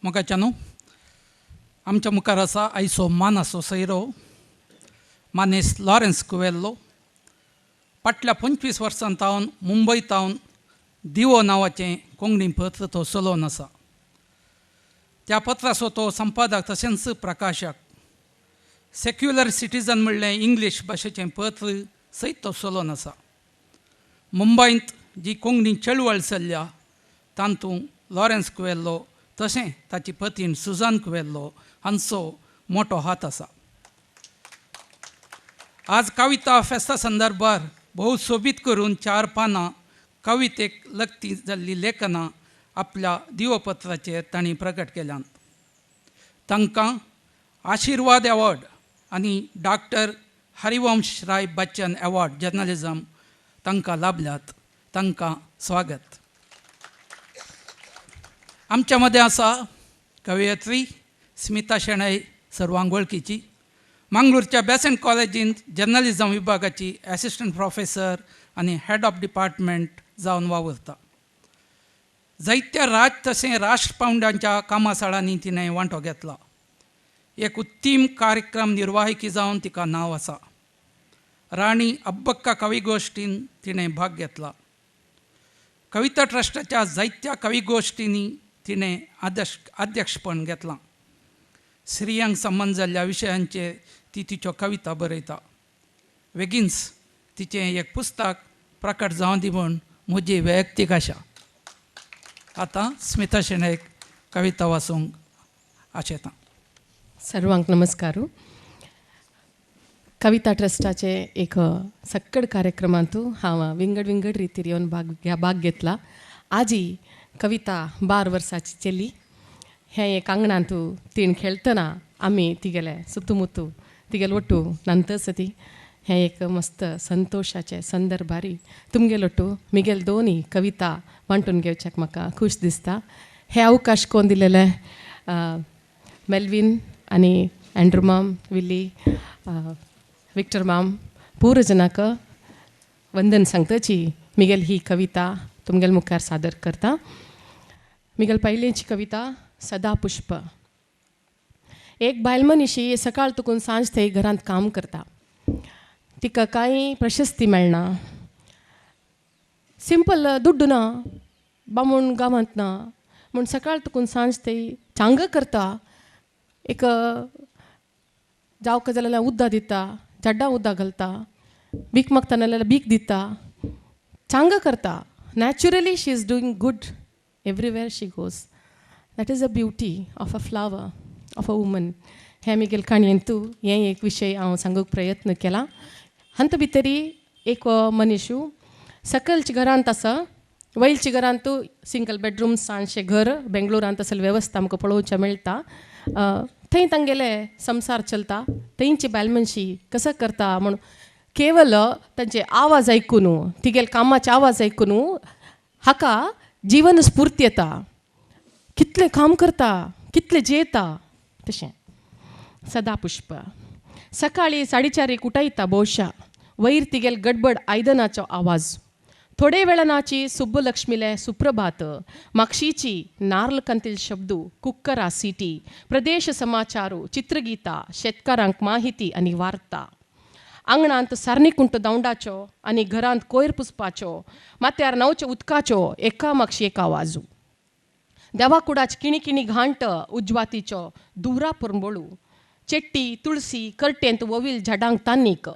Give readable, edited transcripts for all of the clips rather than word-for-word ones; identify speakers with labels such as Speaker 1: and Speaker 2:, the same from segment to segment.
Speaker 1: मोगाच्यानो, आमच्या मुखार आसा आयचो मानाचो सैरो मानेस लॉरेन्स कुवेल्लो. फाटल्या 25 वर्सां तावन मुंबय तावन दिवो नांवाचें कोंकणी पत्र तो चलोवन आसा. त्या पत्राचो तो संपादक तशेंच प्रकाशक. सेक्युलर सिटीजन म्हणलें इंग्लीश भाशेचें पत्र सयत तो चलोवन आसा. मुंबयंत जी कोंकणी चळवळ चल्ल्या तातूंत लॉरेन्स कुवेल्लो तशें ताची पतीण सुजान कुवेल्लो हांचो मोटो हात आसा. आज कविता फेस्ता संदर्भार भोव सोबीत करून 4 पानां कवितेक लगती जाल्लीं लेखनां आपल्या दिवपत्राचेर तांणी प्रकट केल्यांत. तांकां आशिर्वाद एवॉर्ड आनी doctor Harivansh Rai Bachchan award journalism तांकां लाभल्यात. तांकां स्वागत. आमच्या मदें आसा कवयित्री स्मिता शेणै, सर्वांक वळखीची. मंगळूरच्या बेसंट कॉलेजींत जर्नलिजम विभागाची एसिस्टंट प्रोफेसर आनी हेड ऑफ डिपार्टमेंट जावन वावुरता. जायत्या राज्य तशें राष्ट्र पावंड्यांच्या कामासाळांनी तिणें वांटो घेतला. एक उत्तीम कार्यक्रम निर्वाहिकी जावन तिका नांव आसा. राणी अब्बक्का कविगोश्टीन तिणें भाग घेतला. कविता ट्रस्टाच्या जायत्या कविगोश्टींनी तिणें अध्यक्षपण घेतलां. स्त्रियांक संबंद जाल्ल्या विशयांचेर ती तिच्यो कविता बरयता. वेगींच तिचें एक पुस्तक प्रकट जावं दी म्हूण म्हजी वैयक्तीक आशा. आतां स्मिता शेणैक कविता वाचूंक आशेता.
Speaker 2: सर्वांक नमस्कार. कविता ट्रस्टाचे एक सक्कड कार्यक्रमांतू हांव विंगड विंगड रितीर येवन भाग घेतला. आजी कविता 12 वर्साची चली हें एक आंगणांतू तीण खेळटना आमी तिगेले सुतुमुतू तिगेले ಒಟ್ಟು ನಂತಸ ती हें एक मस्त संतोशाचे संदर्भारी तुमगेलो ಒಟ್ಟು मिगेल दोनी कविता वांटून घेवच्याक म्हाका खूश दिसता. हे अवकाश कोण दिलेले मेल्वीन आनी अँड्रू माम, विली, विक्टर माम, पूर जनाक वंदन सांगताची मिगेल ही कविता तुमगेल मुखार सादर करता. मिगेल पयलींची कविता सदा पुष्प. एक बायल मनीशी सकाळ तुकून सांज थंय घरांत काम करता. तिका कांय प्रशस्ती मेळना, सिंपल दुड्डू ना, बामूण गांवांत ना म्हूण सकाळ तुकून सांज थंय चांग करता. एक जावका जाल्यार उदक दिता, झाडां उदक घालता, भीक मागता नाल्यार भीक दिता, चांग करता. Naturally she is doing good everywhere she goes. That is a beauty of a flower, of a woman. हें मिगेल काणयेंतू हें एक विशय हांव सांगूंक प्रयत्न केला. हांत भितरी एक मनीशू सकलच्या घरांत आसा, वयलच्या घरांत सिंगल बेडरूम सान घर बेंगलोरांत असली वेवस्था आमकां पळोवचें मेळटा. थंय तांगेले संवसार चलता. थंयची बायल मनशी कसो करता म्हूण केवल तांचे आवाज आयकून, तिगेले कामाचे आवाज आयकून हाका जिवन स्फूर्ती येता. कितलें काम करता, कितलें जेता तशें. सदा पुष्प. सकाळी 4:30 उठायता भोवशा वयर तिगेल गडबड आयदनाचो आवाज. थोडे वेळानाची सुब्बलक्ष्मीले सुप्रभात, माक्षीची नार्ल कंतील शब्दू, कुक्करा सिटी, प्रदेश समाचारू, चित्रगीता, शेतकारांक माहिती आनी वार्ता. आंगणांत सारणी कुंट दावंडाचो आनी घरांत कोयर पुसपाचो, माथ्यार न्हांवचे उदकाचो एका मागशी एक आवाजू. देवाकुडाच किणी किणी घांट उजवातीचो धुवरा पुरंबळू, चेट्टी तुळसी करटेंत वोवील झाडांक तानीक,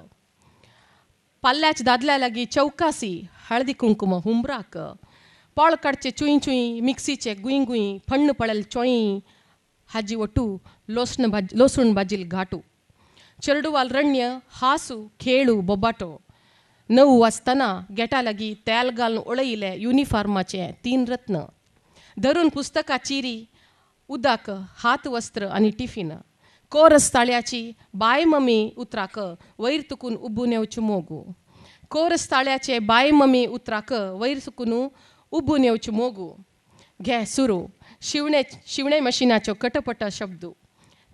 Speaker 2: पाल्याच दादल्या लागीं चौकासी हळदी कुंकुम हुमराक, पोळ काडचे चुई चुई मिक्सीचे गुई गुई फण्ण पळेल चोई, हाजी ಒಟ್ಟು लोसण भाज लोसूण भाजील घाटू, चेरडुवाल रण्य हासू खेळू बोबाटो. 9 वाजताना गेटा लागीं तेल घालून उडयले युनिफॉर्माचे 3 रत्न, धरून पुस्तकां चिरी, उदक, हात वस्त्र आनी टिफीन, कोरस ताळ्याची बाय मम्मी उतराक वयर तुकून उबून येवचें मोगू, कोरस ताळ्याचे बाय मम्मी उतराक वयर सुकून उबून येवचें मोगू. घे सुरू शिवणे शिवणे मशिनाच्यो कटपट शब्द,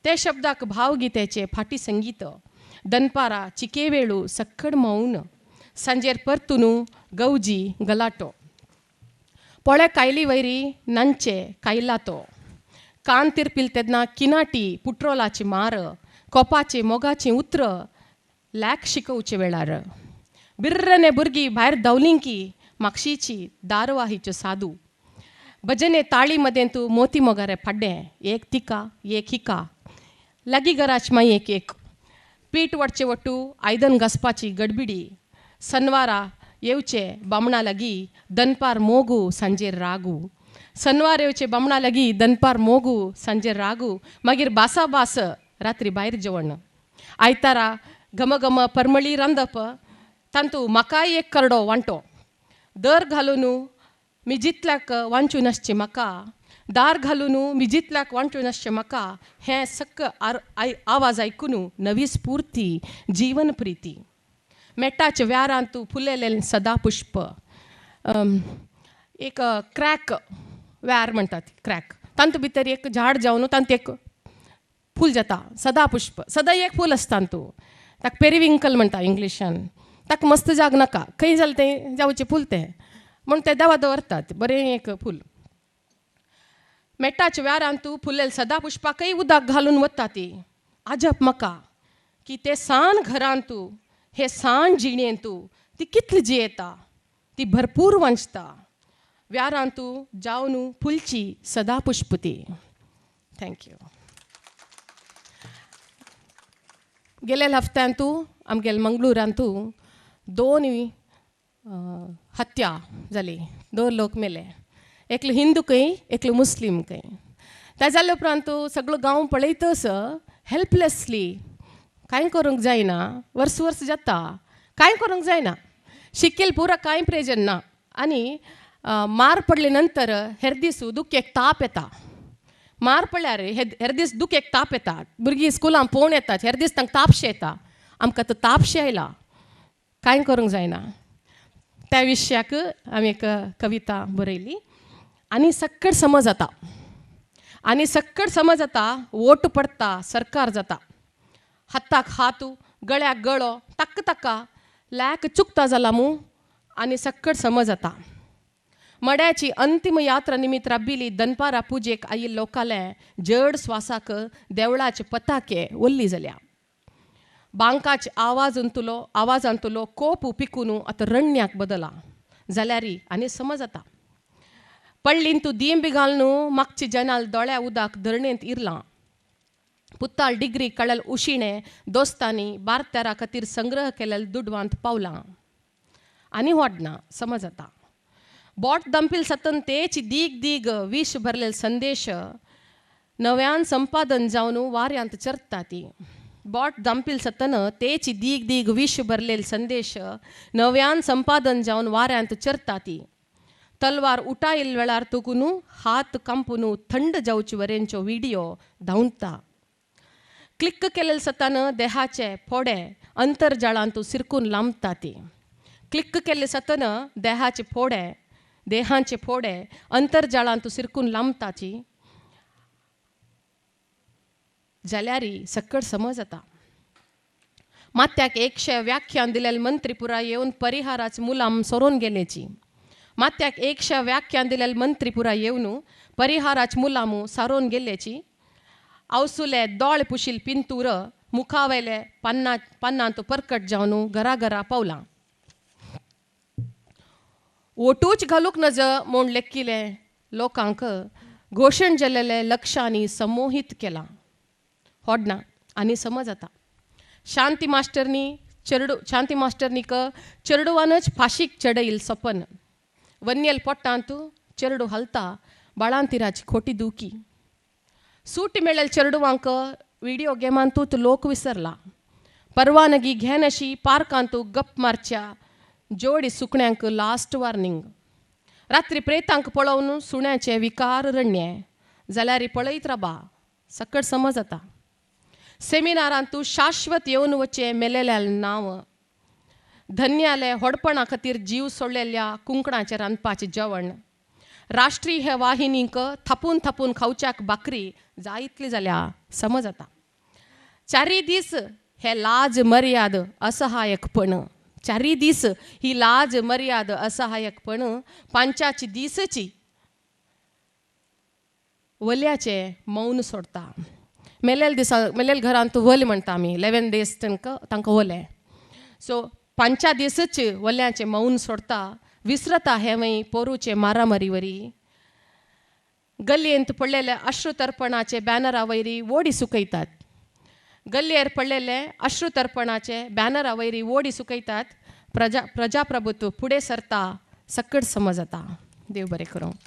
Speaker 2: ते शब्दाक भावगीतेचे फाटी संगीत. दनपारा चिके वेळू सक्कड मौन, सांजेर परतून गवजी गलाटो, पोळ्या कायली वैरी नांचे कायला तो, कान तिरपील तेन्ना किनाटी पुट्रोलाची मार कोपाची मोगाची उतर लॅक शिकोवचे वेळार बिर्रने भुरगीं भायर धांवलीं की मागशीची दारवाहीच्यो साधू भजने ताळी मदें तूं मोती मोगारे फाड्डें एक तिका एक हिका लागीं घराच माई एक एक पीठ वाडचे वट्टू आयदन घासपाची गडबिडी सनवारा येवचे बामणा लागीं दनपार मोगू सांजेर रागू सनवार येवचे बामणा लागीं दनपार मोगू सांजेर रागू मागीर बासा बास रात्री भायर जेवण आयतारा घमघम परमळी रांदप तांतू म्हाकाय एक करडो वांटो दर घालून मिजितल्याक वांचून नासचें म्हाका दार घालून मिजितल्याक वांचून नासचें म्हाका हें सक्क आवाज आयकून नवी स्फूर्ती जीवन प्रिती मेटाच्या व्यारांत फुलेलें सदा पुष्प एक क्रॅक व्यार म्हणटात क्रॅक तांतू भितर एक झाड जावन तांतू एक फूल जाता सदा पुष्प सदां एक फूल आसता तांतू ताका पेरिविंकल म्हणटा इंग्लिशान ताका मस्त जाग नाका खंय जालें तें जावचें फूल तें म्हूण तें देवा दवरतात बरें एक फूल मेटाच्या व्यारांत फुलेल सदा पुष्पाकय उदक घालून वता ती आजप म्हाका की ते सान घरांतू हे सान जिणेंतू ती कितली जियेता ती भरपूर वांचता व्यारांतू जावन फुलची सदा पुष्प ती. Thank you. गेल्या हफ्त्यांतू आमगेले मंगळुरांतू दोन हत्या जाली, दोन लोक मेले, एकलो हिंदू खंय एकलो मुस्लीम खंय. त्या जाल्या उपरांत सगळो गांव पळयतच हेल्पलेसली कांय करूंक जायना, वर्स वर्स जाता कांय करूंक जायना, शिकेल पुरा कांय प्रयोजन ना. आनी मार पडले नंतर हेर दीस दुखेक ताप येता, मार पडल्यार हेर दीस दुखेक ताप येता, भुरगीं स्कुलान पळोवन येतात हेर दीस तांकां तापशें येता, आमकां आतां तापशें आयला कांय करूंक जायना. त्या विशयाक हांवें एक कविता बरयली. आनी सक्कड समज जाता, आनी सक्कड समज जाता, वोट पडटा सरकार जाता, हाताक हात गळ्याक गळो ताक्क ताका लॅक चुकता जाला मू आनी सक्कड समज जाता. मड्याची अंतिम यात्रा निमित्त राबिली दनपारा पुजेक आयिल्ले लोकाले जड स्वासाक देवळाचे पताके वल्ली जाल्या. बांकाचे आवाजांतुलो कोप पिकून आतां रण्यांक बदला जाल्यारी आनी समज जाता. पडलीन तूं दिंबी घालून मागची जनाल दोळ्या उदक धरणेंत इरलां. पुत्ताल डिग्री कळल उशिणें दोस्तांनी बारतेरा खातीर संग्रह केलेल दुडवांत पावलां आनी वाडना समज जाता. बोट दंपील सतन तेच दीग दीग विश भरलेल संदेश नव्यान संपादन जावन वाऱ्यांत चरता ती. बोट दंपील सतन तेच दीग दीग विश भरलेल संदेश नव्यान संपादन जावन वाऱ्यांत चरता ती. तलवार उठायल वेळार तुकून हात कांपून थंड जावचे वरेंचो व्हिडियो धांवता. क्लिक केलेल सतान देहाचे फोडे अंतरजाळांतू सिरकून लांबता ती. क्लिक केल्ले सतन देहाचे फोडे देहांचे फोडे अंतरजाळांतू सिरकून लांबताची जाल्यारी सक्कड समज जाता. मात्याक एकशे व्याख्यान दिलेल मंत्री पुरा येवन परिहाराच मुलाम सोरोन गेल्याची. मात्याक एकशे व्याख्यान दिलेल मंत्री पुरा येवन परिहाराच मुलामू सारोवन गेल्याची. आवसुले दोळ पुशील पिंतूर मुखावेले पान्ना पान्नांत परकट जावन घरा घरा पावलां. ओटूच घालूंक नज म्हूण लेखिले लोकांक घोशण जाल्लेले लक्षांनी संमोहीत केलां. होडना आनी समज जाता. शांती मास्टरनी चेरडू शांती मास्टरनीक चेरडुवानच फाशीक चडयल सपन. वन्यल पोटांत चेरडू हालता बाळांतिराची खोटी दुखी. सूट मेळ्ळेल चेरडुवांक व्हिडियो गेमांतूच लोक विसरला. परवानगी घेनाशी पार्कांतू गप मारच्या जोडी सुकण्यांक लास्ट वॉर्निंग. रात्री प्रेतांक पळोवन सुण्याचे विकार रण्ये जाल्यार पळयत राबा सकट समज जाता. सेमिनारांतू शाश्वत येवन वचें मेलेल्या नांव. धन्याले होडपणा खातीर जीव सोडलेल्या कुंकणाचें रांदपाचें जेवण. राष्ट्रीय वाहिनीक थापून थापून खावच्याक भाकरी जायतली जाल्या समज जाता. चारी दीस हे लाज मर्याद असहायकपण. चारी दीस ही लाज मर्याद असहायकपण पांचाची दिसची वल्याचें मौन सोडता. मेलेल दिसा मेलेल घरांत वले म्हणटा आमी, 11 डेज तांकां तांकां वलें. सो पांच्या दिसच वल्याचें मौन सोडता, विसरता हेंवय पोरूचे मारामारी वरी. गल्लयेंत पडलेले अश्रुतर्पणाचे बॅनरा वयरी ओडी सुकयतात, गल्लयेर पडलेले अश्रुतर्पणाचे बॅनरा वयरी ओडी सुकयतात. प्रजाप्रभुत्व फुडें सरता, सकट समज जाता. देव बरें करूं.